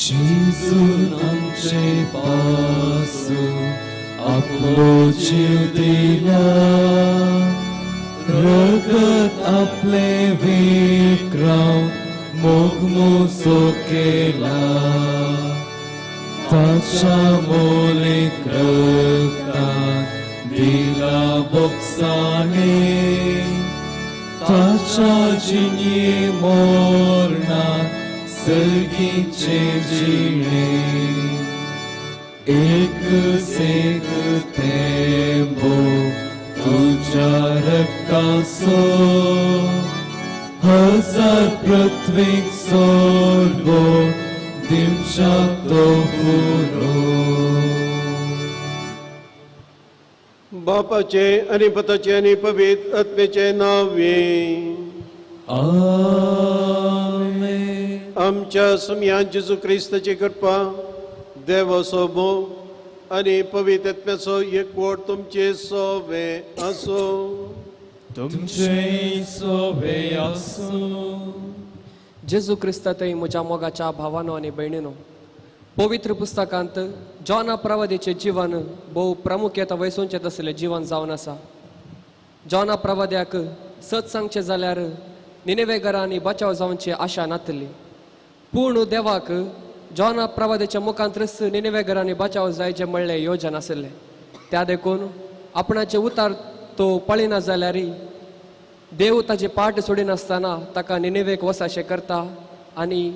जेजून आमचे पासून आपलो जीव दिला, रगत आपले विक्राव मोगमोसो केला, ताच्या मोलीक रगतान दिला बोगसाणे, ताच्या जिणे मोरणान सर्गीचे जिणे, एक सेक तेंबो तुझ्या रक्ताचो, हजार पृथ्वीक सोडवो दिवच्या तो पुरो. बापाचे आनी पुताचे आनी पवित्र आत्म्याचे नांवे आमेन. आमच्या सुमयान जेजू क्रिस्ताची कृपा, देवाचो मोग आनी पवित्र आत्म्याचो एकवट तुमचे सोवे आसूं. तुमचे सोवे आसूं. जेजू क्रिस्तातय म्हज्या मोगाच्या भावानो आनी भयणीनो, पवित्र पुस्तकांत जॉना प्रवादीचें जीवन भोव प्रामुख्यता वयसोवचें तसलें जीवन जावन आसा. जॉना प्रवाद्याक सत सांगचें जाल्यार निनेवे घरांनी बचाव जावची आशा नातली, पूण देवाक जॉना प्रवाद्याच्या मुखांतच निनेवे घरांनी बचाव जायचें म्हणलें योजन आशिल्लें. त्या देखून आपणाचे उतार तो पळयना जाल्यार देव ताचे पाट सोडिनासतना ताका निनेवेक वसाशें करता आनी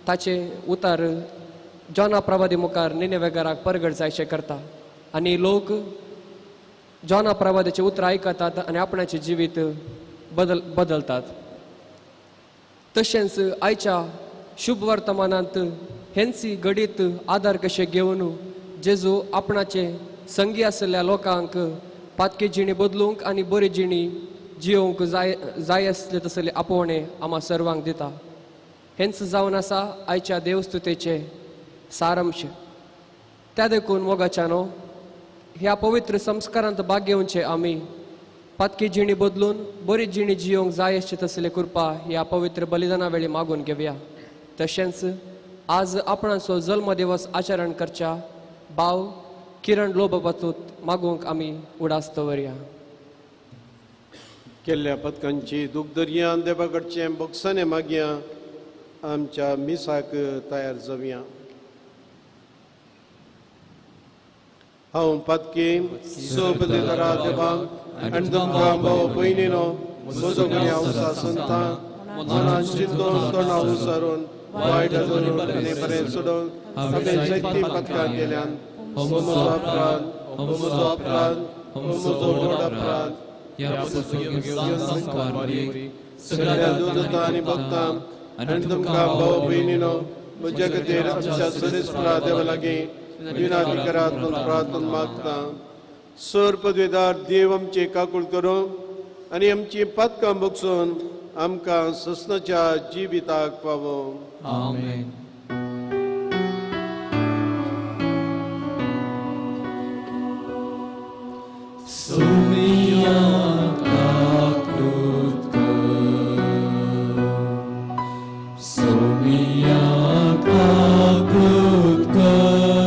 ताचे उतार जॉना प्रवादी मुखार निनेवे घराक परगट जायशें करता आनी लोक जॉना प्रवादीचें उतरां आयकतात आनी आपणाचें जिवीत बदलतात. तशेंच आयच्या शुभ वर्तमानांत हेंच घडीत आदार कशें घेवन जेजू आपणाचे संगी आशिल्ल्या लोकांक पातकी जिणी बदलूंक आनी बरी जिणी जियोवंक जाय जाय आसले तसले आपोवणें आमा सर्वांक दिता. हेंच जावन आसा आयच्या देवस्तुतेचें सारांश. त्या देखून मोगाच्यानो, ह्या पवित्र संस्कारांत भाग घेवचे आमी पातकी जिणी बदलून बरी जिणी जियोवंक जाय आसचे तसले कृपा ह्या पवित्र बलिदाना वेळी मागून घेवया. तशेंच आज आपणाचो जल्म दिवस आचरण करच्या भाव किरण लोबबातूत मागूंक आमी उडास दवरया. केल्ल्या पदकांची दूख दर्या देवा कडचें बोगसाने मागया आमच्या मिसाक तयार जावया. हांव पातकी सोबदेदारा देवाक आनी तुमकां भाव भयणीनो म्हजो गुन्यांव संतां मनान चिंतून तोंडा उसारून वायट आनी बरें सोडून हांवें जायतीं पदकां केल्यान. हो म्हजो अपराध, हो म्हजो अपराध, हो म्हजो व्हड अपराध. सगळ्या दूतां आनी भक्तांक आनी तुमकां भाव भयणीनो म्हज्या खातीर आमच्या सदेस्परा देवा लागीं विनाती करात म्हूण प्रार्थना मागता. सर पदवेदार देव आमची काकूळ करूं आनी आमची पातकां बगसून आमकां ससनाच्या जिविताक पावो. आमेन. सोमिया काकूत कर, सोमिया काकूत कर,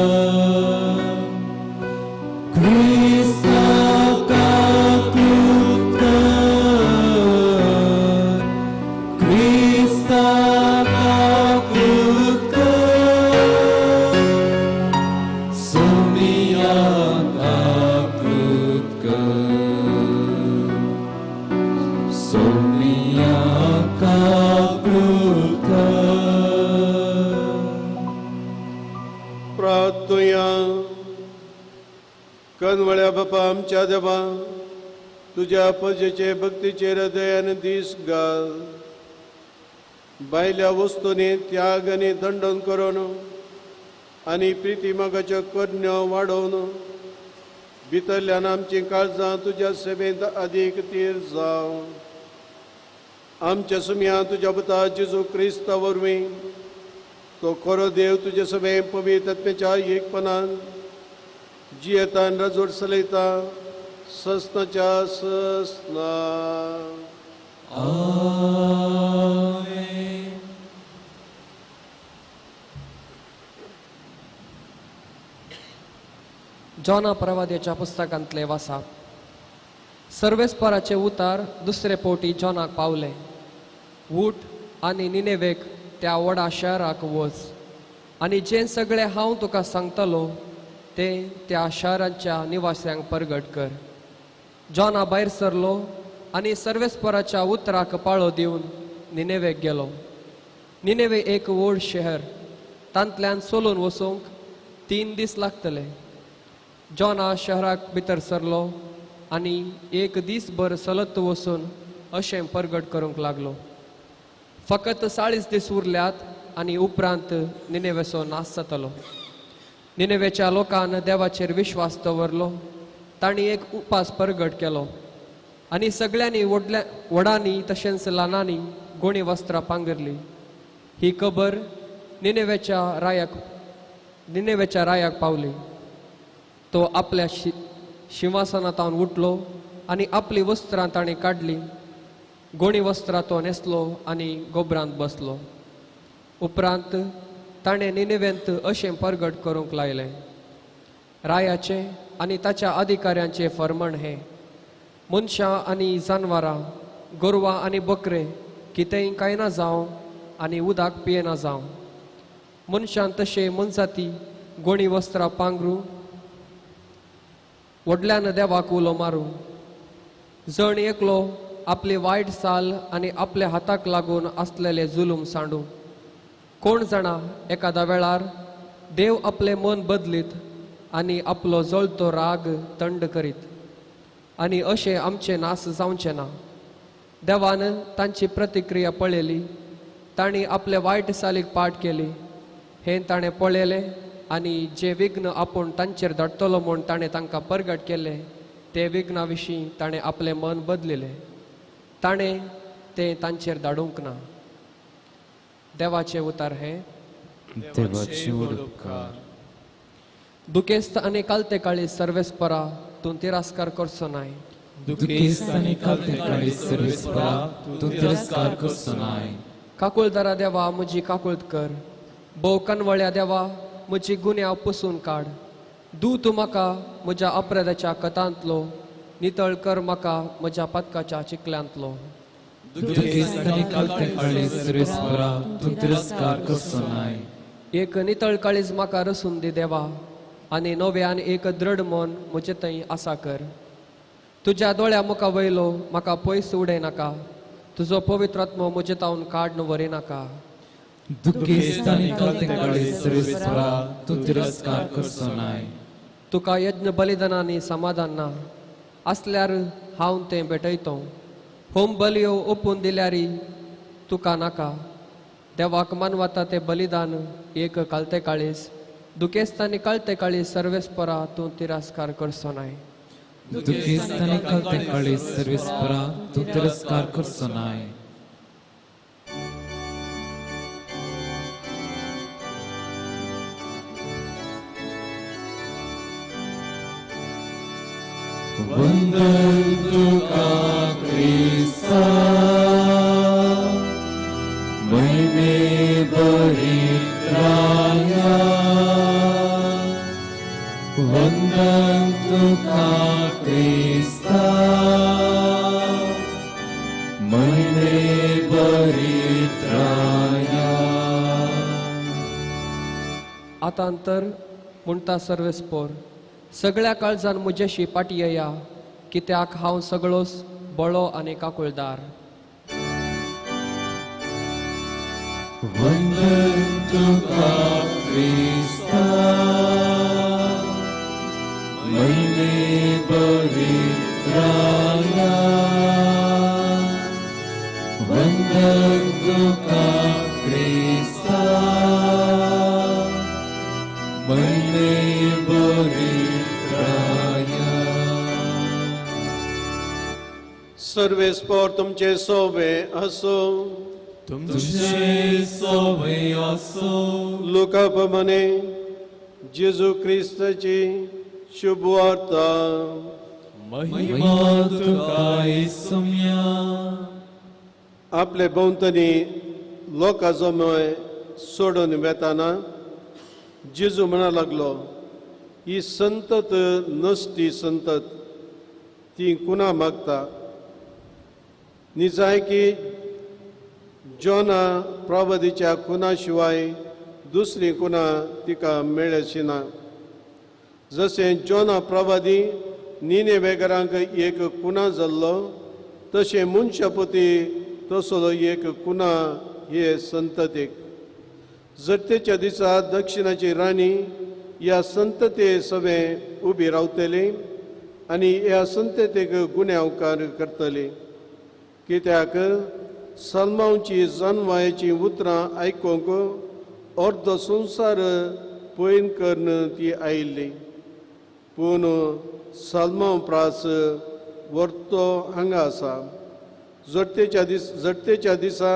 क्रिस्ता काकूत कर, क्रिस्ता काकूत कर, सोमिया काकूत कर, सोमिया काकूत कर. प्रार्थुया. कनवळ्या बापा आमच्या देवा, तुज्या पजेचे भक्तीचे हृदयान दीस घाल. भायल्या वस्तूंनी त्याग आनी दंडन करून आनी प्रिती मोगाच्यो करण्यो वाडोवन भितरल्यान आमचीं काळजां तुज्या सेवेंत अदीक तीर जावं. आमच्या सुमया तुज्या पुता जेजू क्रिस्ता वरवीं तो खरो देव तुजे सभें पवित्र आत्म्याच्या एकपणान जियेतान रजोड चलयता ससनाच्या ससना. आमेन. जॉना प्रवाद्याच्या पुस्तकांतले वासाप. सर्वेस्पराचे उतार दुसरे पवटी जॉनाक पावले. उठ आनी निनेवेक त्या व्हडा शहराक वच आनी जें सगळें हांव तुका सांगतलो तें त्या शहरांच्या निवास्यांक परगट कर. जॉना भायर सरलो आनी सर्वेस्पराच्या उतराक पाळो दिवन निनेवेक गेलो. निनेवे एक व्हड शहर, तांतल्यान चलून वचूंक 3 दीस लागतले. जॉना शहराक भितर सरलो आनी एक दीसभर चलत वचून अशें परगट करूंक लागलो. फकत 40 दीस उरल्यात आनी उपरांत निनेवेचो नाश जातलो. निनेवेच्या लोकान देवाचेर विश्वास दवरलो. तांणी एक उपास परगट केलो आनी सगळ्यांनी व्हडांनी तशेंच ल्हानांनी गोणी वस्त्रां पांगरली. ही खबर निनेवेच्या रायाक पावली. तो आपल्या शिंवासनांतावन उठलो आनी आपली वस्त्रां ताणें काडली. गोणी वस्त्रां तो न्हेसलो आनी गोबरांत बसलो. उपरांत ताणें निनेवेंत अशें परगट करूंक लायलें, रायाचें आनी ताच्या अधिकाऱ्यांचें फर्मण हें, मनशां आनी जानवरां, गोरवां आनी बकरे कितेंय कांयना जावं आनी उदक पियेना जावं. मनशान तशें मनजाती गोणी वस्त्रां पांगरू, व्हडल्यान देवाक उलो मारूं. जण एकलो आपली वायट साल आनी आपल्या हाताक लागून आसलेले जुलूम सांडू. कोण जाणा, एकादा वेळार देव आपलें मन बदलीत आनी आपलो जळतो राग थंड करीत आनी अशें आमचें नास जावचें ना. देवान तांची प्रतिक्रिया पळयली. तांणी आपले वायट सालीक पाठ केली हें ताणें पळयलें आनी जे विघ्न आपूण तांचेर धाडटलो म्हूण ताणें तांकां परगट केलें ते विघ्ना विशीं ताणें आपलें मन बदलिलें. ताणें तें तांचेर धाडूंक ना. देवाचें उतार हें. देवाचे उपकार. दुखेस्त आनी कालते काळी सर्वेस्परा तूं तिरस्कार करचो नाय. दुखेस्त आनी कालते काळी सर्वेस्परा तूं तिरस्कार करचो नाय. काकुळदारा देवा म्हजी काकुळत कर. भोव कनवळ्या देवा म्हजी गुन्यांव पुसून काड. दू तूं म्हाका म्हज्या अपराधाच्या कथांतलो, नितळ कर म्हाका म्हज्या पदकाच्या चिखल्यांतलो. दुखेस्त आनी कालते काळी सर्वेस्परा तूं तिरस्कार करचो नाय. एक नितळ काळीज म्हाका रसून दी देवा आनी नव्यान एक दृढ मन म्हजे थंय आसा कर. तुज्या दोळ्या मुखा वयलो म्हाका पयस उडय नाका. तुजो पवित्र आत्मो म्हजे तावन काड व्हरी नाका. दुखेस्त आनी कालते काळी सर्वेस्परा तूं तिरस्कार करचो नाय. तुका यज्ञ बलिदानांनी समाधान ना आसल्यार हांव तें भेटयतो. होम बलियो ओपून दिल्यार तुका नाका. देवाक मानवता तें बलिदान एक कालते काळीज. दुखेस्त आनी कालते काळी सर्वेस्परा तूं तिरस्कार करचो नाय. दुखेस्त आनी कालते काळी सर्वेस्परा तूं तिरस्कार करचो नाय. वंदन तुका क्रिस्ता महिमे भरीत राया. वंदन तुका क्रिस्ता महिमे भरीत राया. आतां तर म्हणटा सर्वेस्पोर, सगळ्या काळजान म्हजेशी पाटी येया, कित्याक हांव सगळोच बळो आनी काकुळदार. वंदन तुका क्रिस्ता महिमे भरीत राया. वंदन तुका क्रिस्ता महिमे भरीत राया. सर्वेस्पोर तुमचे सोवे आसो. तुमचे सोवे आसो. लुका प्रमाणे जेजू क्रिस्ताची शुभ वार्ता. महिमा तुका येसुम्या. आपले भोंवतणी लोकांचो मय सोडून वेताना जेजू म्हणा लागलो, ही संतत नसती संतत, ती कुणा मागता. निजाय की जोना प्रवादीच्या कुणा शिवाय दुसरी कुणा तिका मेळची ना. जशें जोना प्रवादी निनेवेगरांक एक कुणा जाल्लो तशें मनशापती तसलो एक कुणा हे संततेक. जट्टेच्या दिसा दक्षिणाची राणी ह्या संतते सवें उबी रावतली आनी ह्या संततेक गुन्यांवकार करतली. कित्याक सलमांवची जानवायेचीं उतरां आयकूंक अर्दो संवसार पयन करून ती आयिल्ली. पूण सलमांव प्रास वर्तो हांगा आसा. जट्टेच्या दिसा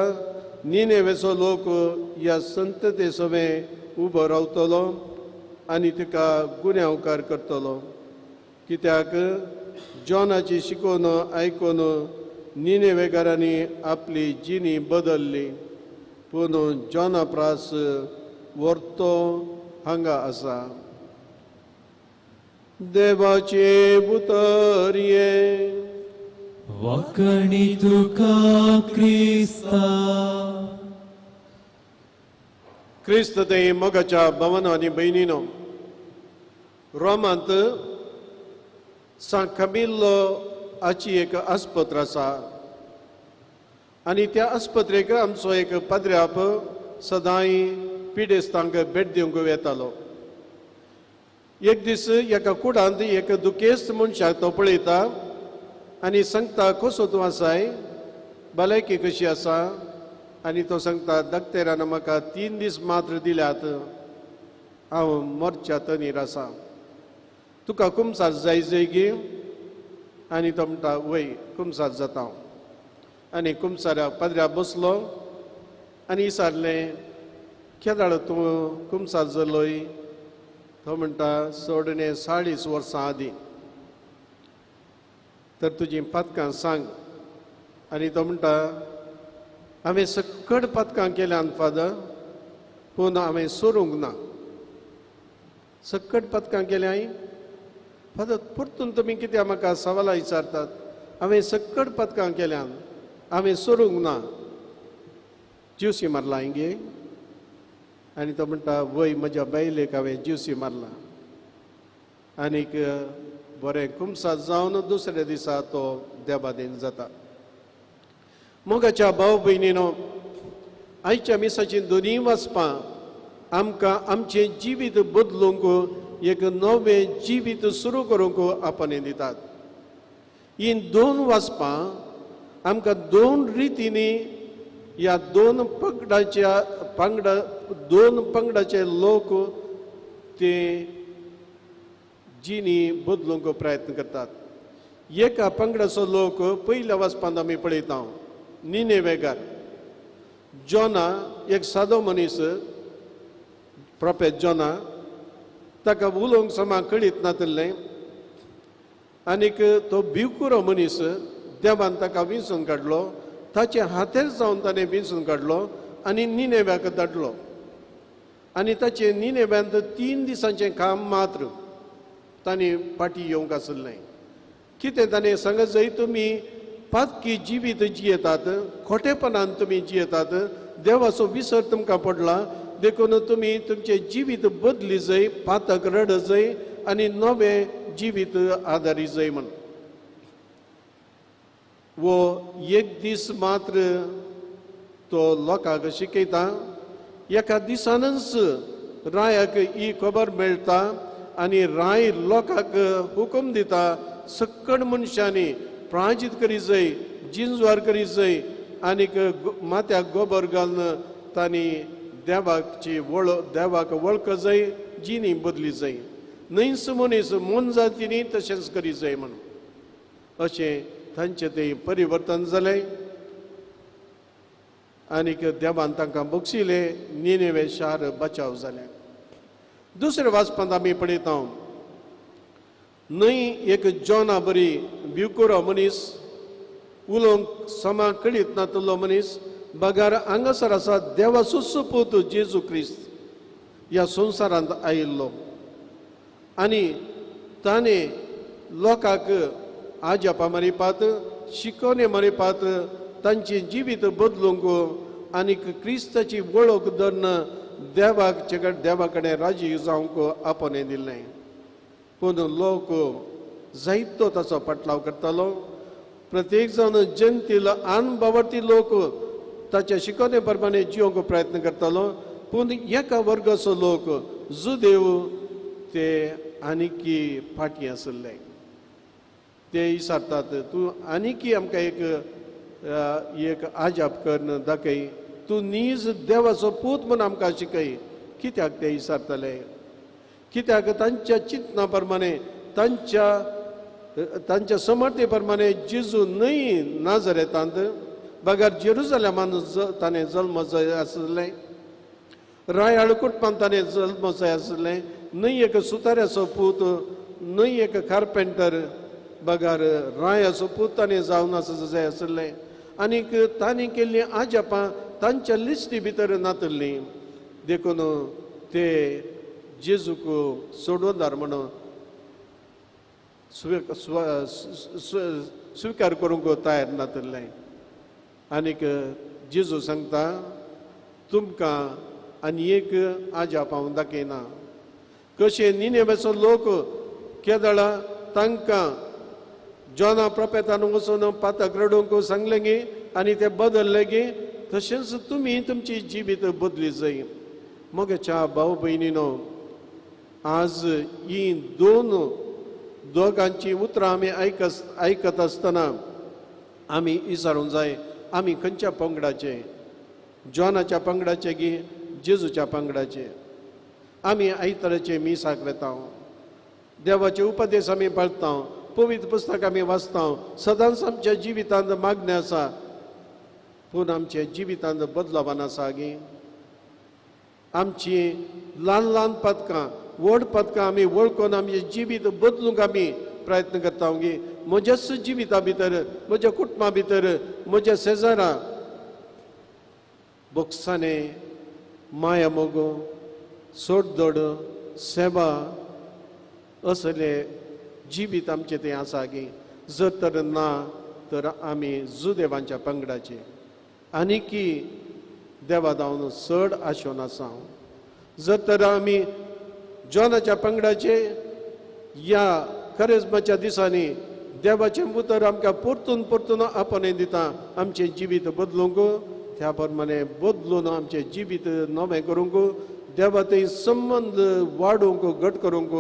निनेवेचो लोक ह्या संतते सवें उबो रावतलो आनी तिका गुन्यांवकार करतलो. कित्याक जॉनाची शिकोवन आयकून निनेवेगारांनी आपली जिणी बदल्ली. पूण जॉना प्रास वर्तो हांगा आसा. देवाचे उतर हें. वाकणी तुका क्रिस्ता. क्रिस्त ते मोगाच्या भावानो आनी भयणीनो, रोमांत सांत कमिल्लो हाची एक आस्पत्र आसा आनी त्या आस्पत्रेक आमचो एक पाद्र्याप सदांय पिडेस्तांक भेट दिवंक वेतालो. एक दीस एका कुडांत एक दुखेस्त मनशाक तो पळयता आनी सांगता, कसो तूं आसाय, भलायकी कशी आसा? आनी तो सांगता, डॉक्टरान म्हाका 3 दीस मात्र दिल्यात, हांव मरच्या तनीर आसा, तुका कुमसार जाय जाय गी? आनी तो म्हणटा, वय कुमसार जाता हांव. आनी कुमसाऱ्या पाद्र्या बसलो आनी विचारलें, केदाळ तूं कुमसार जालोय? तो म्हणटा, सोडणे 40 वर्सां आदीं. तर तुजीं पातकां सांग. आनी तो म्हणटा, हांवें सकट पातकां केल्यान फादर, पूण हांवें सोरूंक ना. सकट पातकां केल्या फादर, परतून तुमी कित्याक म्हाका सवालां विचारतात? हांवें सकट पातकां केल्यान, हांवें सोरूंक ना. ज्युसी मारला हांगे? आनी तो म्हणटा, वय म्हज्या बायलेक हांवें ज्युसी मारला. आनीक बरें कुमसार जावन दुसऱ्या दिसा तो देवादीन जाता. मोगाच्या भाव भयणीनो, आयच्या मिसाची दोनूय वाचपां आमकां आमचें जिवीत बदलूंक एक नवें जिवीत सुरू करूंक आपण दितात. ही दोन वाचपां आमकां दोन रितींनी ह्या दोन पंगडाच्या पंगडा दोन पंगडाचे लोक ते जिणी बदलूंक प्रयत्न करतात. एका पंगडाचो लोक पयल्या वाचपांत आमी पळयता, निनेवेगार जोना एक सादो मनीस, प्रोफेट जोना, ताका उलोवंक समा कळीत नातिल्लें आनीक तो भिवकुरो मनीस, देवान ताका विंचून काडलो, ताचे हातेर जावन ताणें विंचून काडलो आनी निनेव्याक धाडलो. आनी ताचें निनेव्यांत 3 दिसांचें काम मात्र ताणें फाटीं येवंक आसलें. कितें ताणें सांगत जाय, तुमी पातकी जिवीत जियेतात, खोटेपणान तुमी जियेतात, देवाचो विसर तुमकां पडला, देखून तुमी तुमचें जिवीत बदली जाय, पातक रड जाय आनी नवें जिवीत आदारी जाय म्हण. वो एक दीस मात्र तो लोकांक शिकयता. एका दिसानच रायाक ही खबर मेळटा आनी राय लोकांक हुकूम दिता, सकड मनशांनी प्राजित करी जाय, जिंजवार करी जाय आनीक माथ्याक गोबर घालून तांणी देवाची देवाक वळख जाय, जिणी बदली जाय, न्हंयस मनीस मोनजातींनी तशेंच करी जाय म्हणून. अशें तांचें तें परिवर्तन जालें आनीक देवान तांकां बक्षिलें, निनेवे शार बचाव जालें. दुसरें वाचपांत आमी पळयता, न्हय एक जोना बरी भिवकुरो मनीस, उलोवंक समा कळीत नातलो मनीस, बगार हांगासर आसा देवाचो सुपूत जेजू क्रिस्त ह्या संवसारांत आयिल्लो. आनी ताणें लोकांक आजापा मारिपात शिकोवणे मारिपात तांचें जिवीत बदलूंक आनी क्रिस्ताची वळख धरून देवाक देवा कडेन राजी जावंक आपोवणें दिल्लें. पूण लोक जायतो ताचो पाटलाव करतालो. प्रत्येक जाण जनतील अनबावडती लोक ताच्या शिकोवणे प्रमाणे जिवंक प्रयत्न करतालो. पूण एका वर्गाचो लोक जुदेव ते आनीकी फाटीं आशिल्ले. ते विचारतात तूं आनीकी आमकां एक एक आजाप करून दाखय, तूं नीज देवाचो पूत म्हूण आमकां शिकय. कित्याक ते विचारतले? कित्याक तांच्या चिंतना प्रमाणे तांच्या तांच्या समर्थे प्रमाणे जेजू न्हय नाजरेतांत बगर जेरुजलेमान ताणें जल्म जाय आसलें, रायाळ कुटुंबान ताणें जल्म जाय आसलें, न्हय एक सुताऱ्याचो पूत, न्हय एक कार्पेंटर, बगर रायाचो पूत ताणें जावन आस जाय आसलें. आनीक ताणें केल्लीं आजापां तांच्या लिस्टी भितर नातल्लीं. देखून ते जेजूक सोडवणार म्हणून स्विकार करूंक तयार नातल्लें. आनीक जेजू सांगता तुमकां आनी एक आजाप हांव दाखयना. कशें निनेवेचो लोक केदळा तांकां जॉना प्रोपेतान वचून पातक रडूंक सांगलें गी आनी ते बदल्ले गी, तशेंच तुमी तुमची जिवीत बदली जाय. म्हज्या भाव भयणीनो, आज ही दोन दोगांची उतरां आमी आयकत आसतना आमी विचारूंक जाय आमी खंयच्या पंगडाचे, जॉनाच्या पंगडाचे गी जेजूच्या पंगडाचे. आमी आयताराचे मिसाक वेता, देवाचे उपदेश आमी पाळता, पवित्र पुस्तक आमी वाचता, सदांच आमच्या जिवितांत मागणें आसा. पूण आमच्या जिवितांत बदलावान आसा गी? आमची ल्हान ल्हान पदकां व्हड पदकां आमी वळखून आमचें जिवीत बदलूंक आमी प्रयत्न करता गी? म्हज्याच जिविता भितर, म्हज्या कुटुंबा भितर, म्हज्या शेजारा बोक्साने माया मोगो सोडदोड सेवा असले जिवीत आमचें तें आसा गी? जर तर ना तर आमी जुदेवांच्या पंगडाचे आनीकी देवा धांवन चड आशोन आसा. जर तर आमी जॉनाच्या पंगडाचे ह्या करेजमाच्या दिसांनी देवाचें उतर आमकां परतून परतून आपोवणें दिता आमचें जिवीत बदलूंक, त्या प्रमाणे बदलून आमचें जिवीत नवें करूंक, देवा थंय संबंद वाडोवंक घट करूंक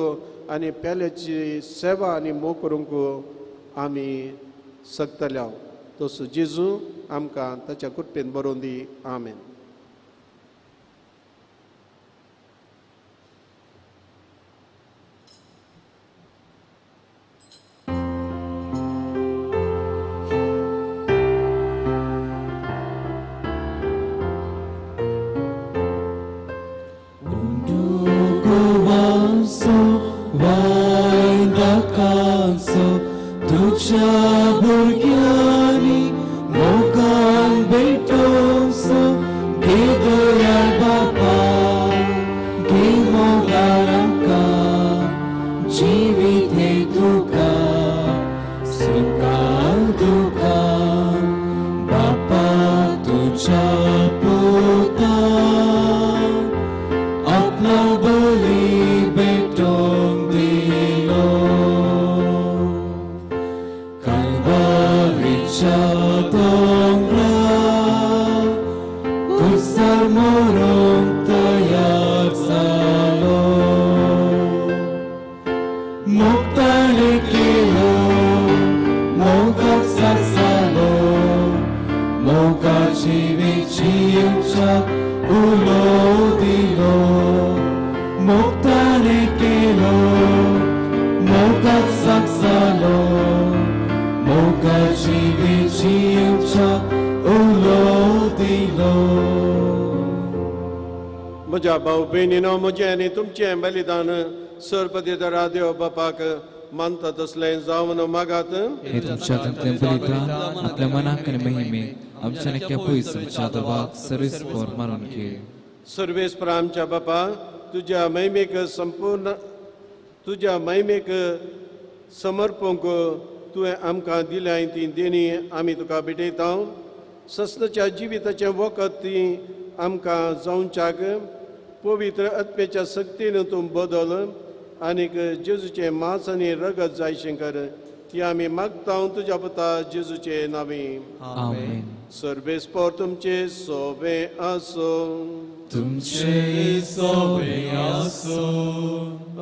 आनी पेल्याची सेवा आनी मोग करूंक आमी शकतले. तसो जेजू आमकां ताच्या कृपेन बरोवन दी. आमेन. म्हज्या भाव भयणीनो, म्हजें आनी तुमचें बलिदान सरपती देव बापाक मानता तसलें जावन मागात. हे तुमच्या हातांतलें बलिदान आपल्या मनाक आनी महिमेक आमच्या नक्या पयस तुमच्या देवाक सर्वेस्पर मानून घे. सर्वेस्पर आमच्या बापा, तुज्या महिमेक संपूर्ण तुज्या महिमेक समर्पूंक तुवें आमकां दिल्याय ती देणी आमी तुका भेटयता. सस्नाच्या जिविताचें वखद ती आमकां जावच्याक पवित्र आत्म्याच्या शक्तीन तूं बदल आनीक जेजूचें मांस आनी रगत जायशें कर. ती आमी मागता तुज्या पुता जेजूचे नांवी. आमेन. सर्वेस्पर तुमचे सोबे आसो. तुमचे सोबे आसो.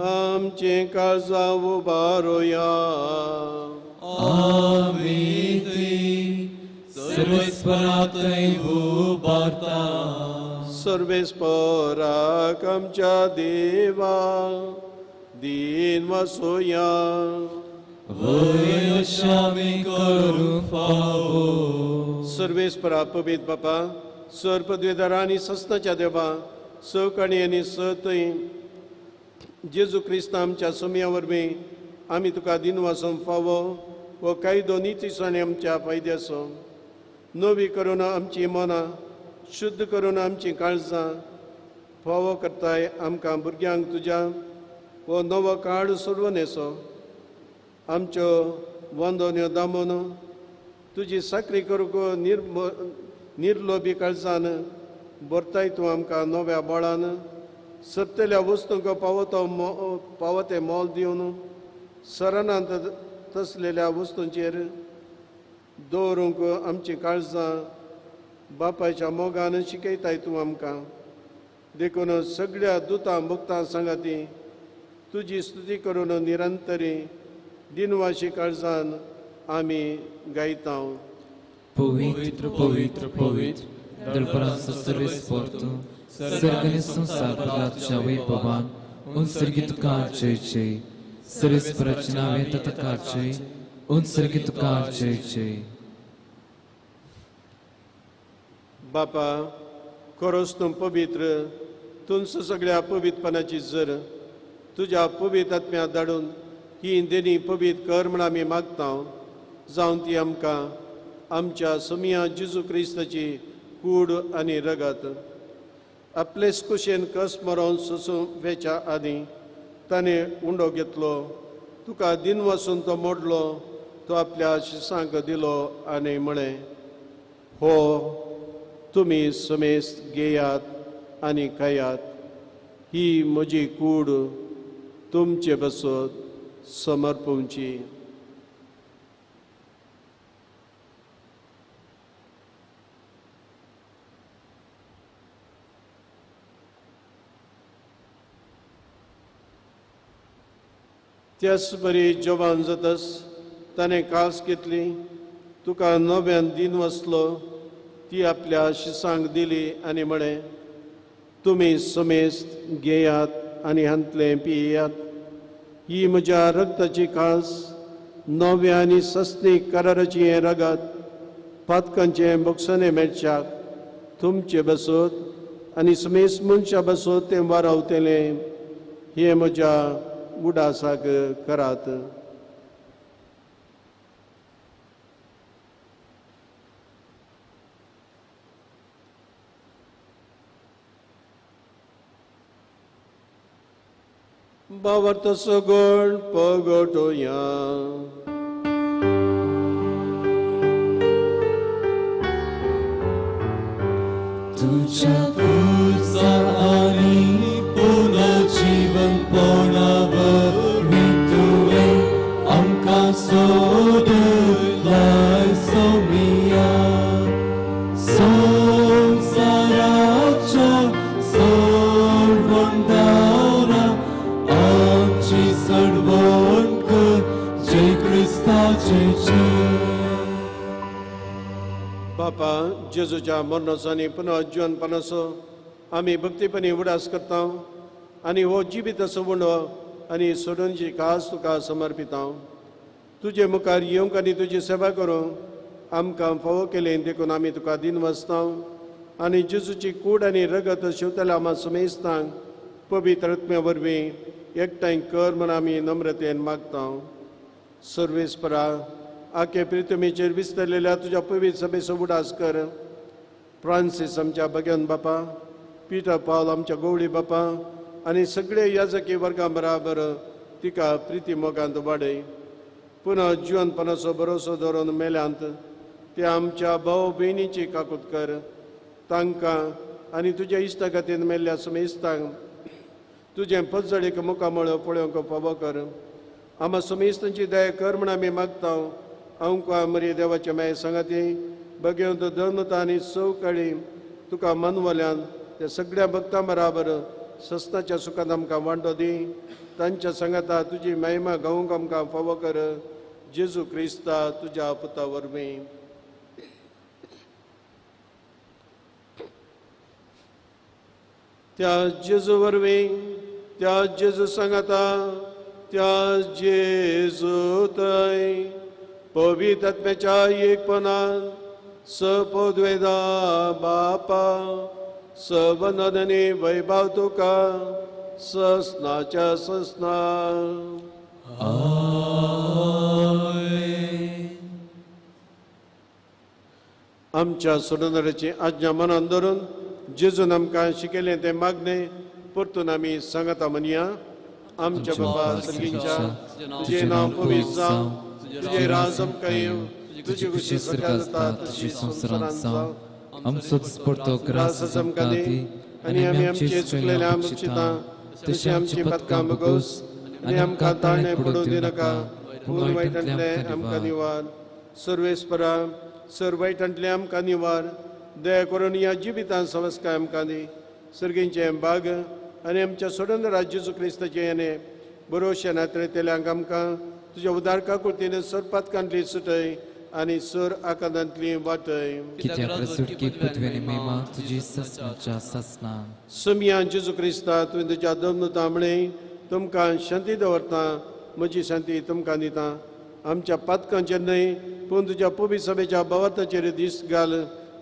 आमचे काळजां उबारोया. आमी ती सर्वेस्पराक उबारता. सर्वेस्पराक आमच्या देवा दीन वसोया. वय आमी करूंक फावो. सर्वेस्परा पवित्र बापा सर पदवेदारा आनी सस्नाच्या देवा सवकाणी आनी सतय जेजू क्रिस्त आमच्या सोमया वरवीं आमी तुका दिनवासूंक फावो हो कायदो नितीसाणी आमच्या फायद्याचो. नवी करून आमची मनां शुद्ध करून आमचीं काळजां फावो करताय आमकां भुरग्यांक तुज्या हो नवो काळ सोडून येसो. आमच्यो वंदन्यो दामून तुजी साकरी करूंक निर्लोभी काळजान भरताय तूं आमकां नव्या बळान सरतल्या वस्तूंक पावो तें मोल दिवन सरणांत तसलेल्या वस्तूंचेर दवरूंक आमचीं काळजां बापायच्या मोगान शिकयताय तूं आमकां. देखून सगळ्या दुतां भक्तां सांगाती तुजी स्तुती करून निरंतरी दिनवाशी काळजान आमी गायता. पवित्र पवित्र पवित्र दळपरांचो सर्वेस्पर तूं सर्ग आनी संवसार भरला तुज्या वैभवान. उंचर्गी तुका जय जय. सर्वेस्पराचें नांव येता ताका जय. उंचर्गी तुका जय जय. बापा खरोच तूं पवित्र, तुमचं सगळ्या पवित्रपणाची जर तुज्या पवित्र आत्म्या धाडून ही देणी पवित्र कर म्हण आमी मागता. जावन ती आमकां आमच्या सोमया जेजू क्रिस्ताची कूड आनी रगत आपलेच कुशेन कस मरोन सोसूं वेच्या आदीं ताणें उंडो घेतलो, तुका दिनवासून तो मोडलो, तो आपल्या शिसांक दिलो आनी म्हळें, हो तुमी समेस्त घेयात आनी खायात, ही म्हजी कूड तुमचे बसत समर्पूंची. त्याच बरी जवान जातस ताणें कास घेतली, तुका नव्यान दिन वसलो, ती आपल्या शिसांक दिली आनी म्हळें, तुमी समेस्त घेयात आनी हांतलें पियात, ही म्हज्या रक्ताची कास नव्या आनी सस्नी कराराची हें रगत पातकांचें बोगसणें मेळच्याक तुमचे बसत आनी समेस्त मनशां बसत तें वारावतलें, हें म्हज्या उडासाक करात. बावर्त सगळ पगटोया. तुझ्या तुझा आणि पुनर्जीवन पणावरवीं तुवें आमकां सोदलाय सोमिया. संवसाराच्या सोडवणदारा आमची सडवण कर जय क्रिस्ताचे जय. बापा जेजूच्या मरणाचो आनी पुनर्जीवनपणाचो आमी भक्तीपणी उडास करता आनी हो जिवीत सवणो आनी सोडूनची खास तुका समर्पिता. तुजे मुखार येवंक आनी तुजी सेवा करूंक आमकां फावो केलें देखून आमी तुका दिनवासता आनी जेजूची कूड आनी रगत शिवतल्या आमा समेस्तांक पवित्र आत्म्या वरवीं एकठांय कर म्हूण आमी नम्रतेन मागता. सर्वेस्परा आखे प्रितमेचेर विस्तरलेल्या तुज्या पवित्र सभेचो उडास कर. फ्रांसीस आमच्या भगन बापा, पिटर पावल आमच्या गोवळी बापा आनी सगळे याजकी वर्गां बराबर तिका प्रिती मोगांत वाडय. पुनः जिवनपणाचो भरोसो धरून मेल्यांत ते आमच्या भाव भयणीची काकूत कर. तांकां आनी तुज्या इश्टागतीन मेल्ल्या समेस्तांक तुजें पज्जळीक मुखामळ पळोवंक फावो कर. आमा समेस्तांची दया कर म्हण आमी मागता. आमकां मरी देवाच्या माये सांगाती बगेवंत धर्मता आनी सवकाळी तुका मनवल्यान त्या सगळ्या भक्तां बराबर सस्नाच्या सुखांत आमकां वांटो दी. तांच्या सांगाता तुजी महिमा गावंक आमकां फावो कर. जेजू क्रिस्ता तुज्या पुता वरवीं. त्या जेजू वरवीं, त्या जेजू सांगाता, त्या जेजू थंय पवित्र आत्म्याच्या एकपणान सपोद्वेदा बापा सवनदनी वैभव तुका ससनाच्या ससना. आमच्या सोडणाऱ्याची आज्ञा मनान धरून जेजून आमकां शिकयलें तें मागणें परतून आमी सांगता म्हणया. आमच्या बाबा सर्गींच्या, तुजें नांव पवित्र जावं, तुजें राज आमकां येवं, तुजी खुशी स्वर्गांत जाता तशी संवसारांत जावं. आमचो दिसपडतो ग्रास आमकां दी आनी आमी आमचे चुकलेले आमी चिंता तशी आमची पदकां बगोस आनी आमकां ताळणें पडूं दिनाका, पूण वायटांतलें आमकां निवार. सर्वेस्परा सर वायटांतलें आमकां निवार. दया करून ह्या जिवितांत संस्कार आमकां दी. सर्गींचें बाग आनी आमच्या सोडून जेजू क्रिस्ताचें येणें बरोवशें नात्रेतल्यांक आमकां तुज्या उदार काकुळतीन सर पातकांतली सुटय आनी सर आकांतांतली वाटय. समिया जेजू क्रिस्ता तुवें तुज्या दमनुता म्हळें तुमकां शांती दवरता, म्हजी शांती तुमकां दिता. आमच्या पातकांचेर न्हय पूण तुज्या पवित्र सभेच्या भावार्थाचेर दीस घाल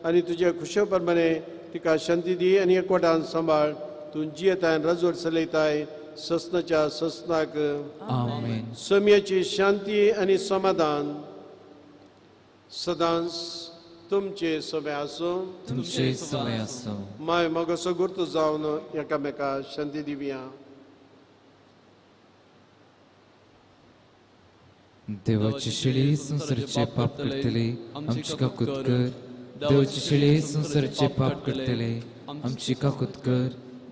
आनी तुज्या खुशे प्रमाणे तिका शांती दी आनी एकवटान सांबाळ. तूं जियेताय रजवट चलयताय ससनाच्या ससनाक. आमेन. सम्याची शांती आनी समाधान सदांच तुमचे सभे आसूं. तुमचे सभे आसूं. माय मगसो गुर्त जावन एकामेका शांती दिवया. देवाची शिळी संवसाराचे पाप करतले आमची काकूत कर. देवाची शिळी संवसाराचे पाप करतले आमची काकूत कर.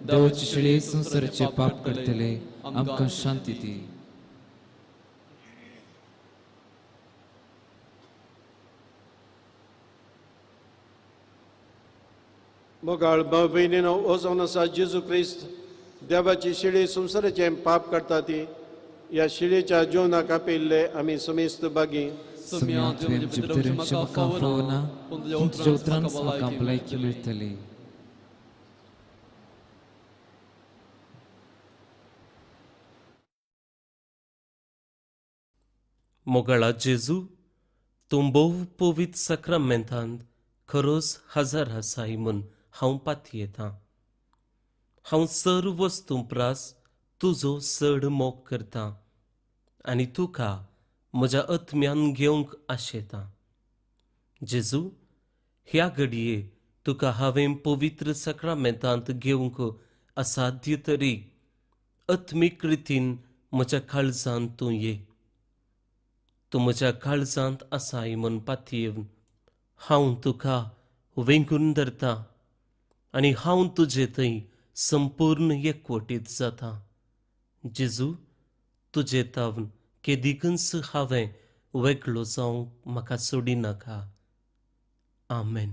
देवाची शिळी संवसाराचे पाप करतले आमकां शांती दी. मोगाळ भाव भयणीनो, हो जावन आसा जेजू क्रिस्त देवाची शिळी संवसाराचें पाप काडटा ती. ह्या शिळेच्या जेवणाक आपयिल्ले आमी समेस्त बागी. भलायकी मेळटली. मोगाळा जेजू, तूं भोव पवित्र साक्रामेंतांत खरोच हजर आसाय म्हूण हांव पातयेतां. हांव सर्व वस्तूं प्रास तुजो चड मोग करता आनी तुका म्हज्या आत्म्यान घेवंक आशेतां. जेजू, ह्या घडये तुका हांवें पवित्र साक्रामेंतांत घेवंक असाध्य तरी आत्मीक रितीन म्हज्या काळजांत तूं ये. तूं म्हज्या काळजांत आसाय म्हूण पातयेवन हांव तुका वेंगून धरता आनी हांव तुजे थंय संपूर्ण एकवटीत जाता. जेजू, तुजे तावन केदिकूच हांवें वेगळो जावंक म्हाका सोडिनाका. आमेन.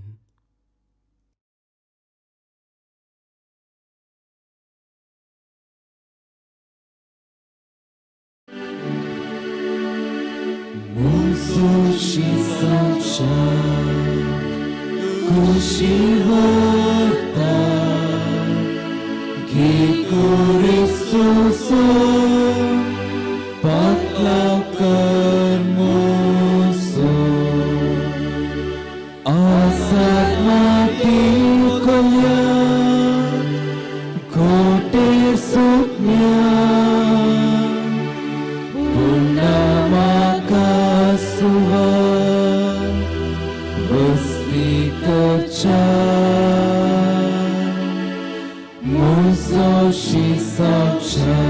खुशी वार्ता घे क्रिस्तूचो पातलाव कर मोसो. आसात माती खोल्यात घोटे सुकण्या पूण म्हाका सुवात वस्ती करच्या. म्हजो शिसाच्या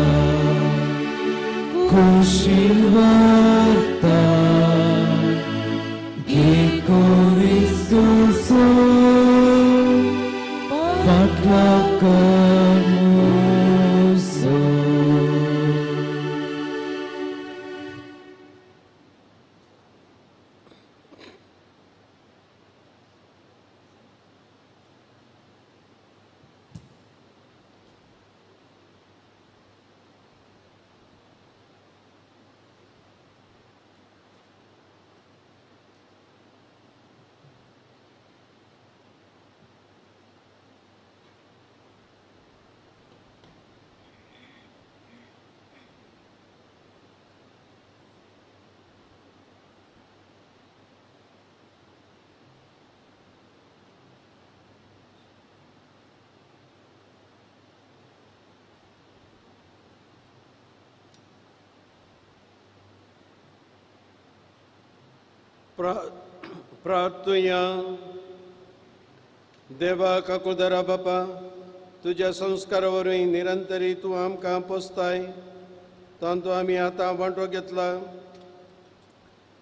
प्रार्थुया. देवा काकुळदारा बापा, तुज्या संस्कारा वरवीं निरंतरी तूं आमकां पोसताय, तांतू आमी आतां वांटो घेतला.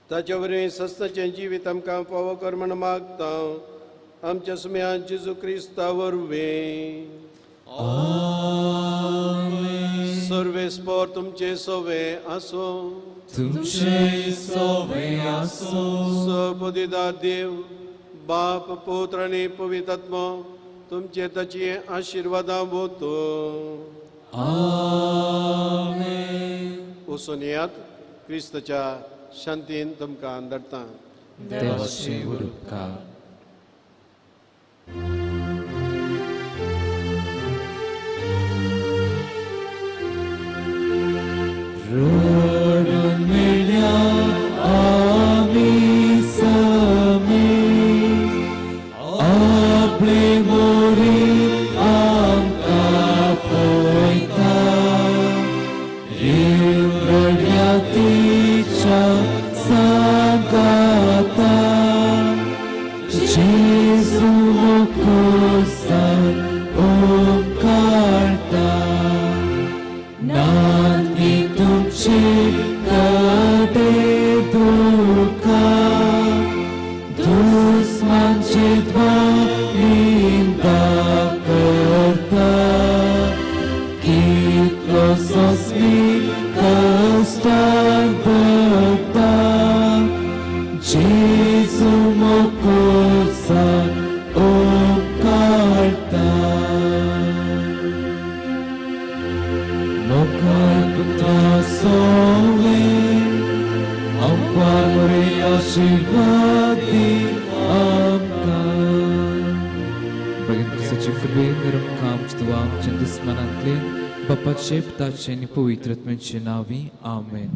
ताचे वरवीं सस्ताचें जिवीत आमकां फावो कर म्हण मागता आमच्या सुम्या जेजू क्रिस्ता वरवीं. सर्वेस्पोर तुमचे सोवे आसूं. तुमचे सोवे आसूं. सपदिदार देव बाप पुत्र आनी पवित्र आत्मो तुमचे ताची आशिर्वादां वोतो. आमेन. वचून येयात, क्रिस्ताच्या शांतीन तुमकां धाडटा. देवाचे उपकार. रडून मेळ्या आमी समी आपले मोरी आमकां पळयता, रड्या तिच्या सांगाता, जेजू मोकोसा ओंकारता, नांदी तुमचे कडे दुखा, दुस्मानचे निंदा करता, कितलो सोंसली कश्टां भोगता, जेजू मोकोसा ओंकारता. मोगाळ पुत्रा सोवे आमकां बरे आशिर्वाद दी आमकां. भगिनी क्रिस्ताचे कृपेन निरंकाम आमच्या दुस्मानांतले बापाचे पुताचे आनी पवित्र आत्म्याचे नांवी. आमेन.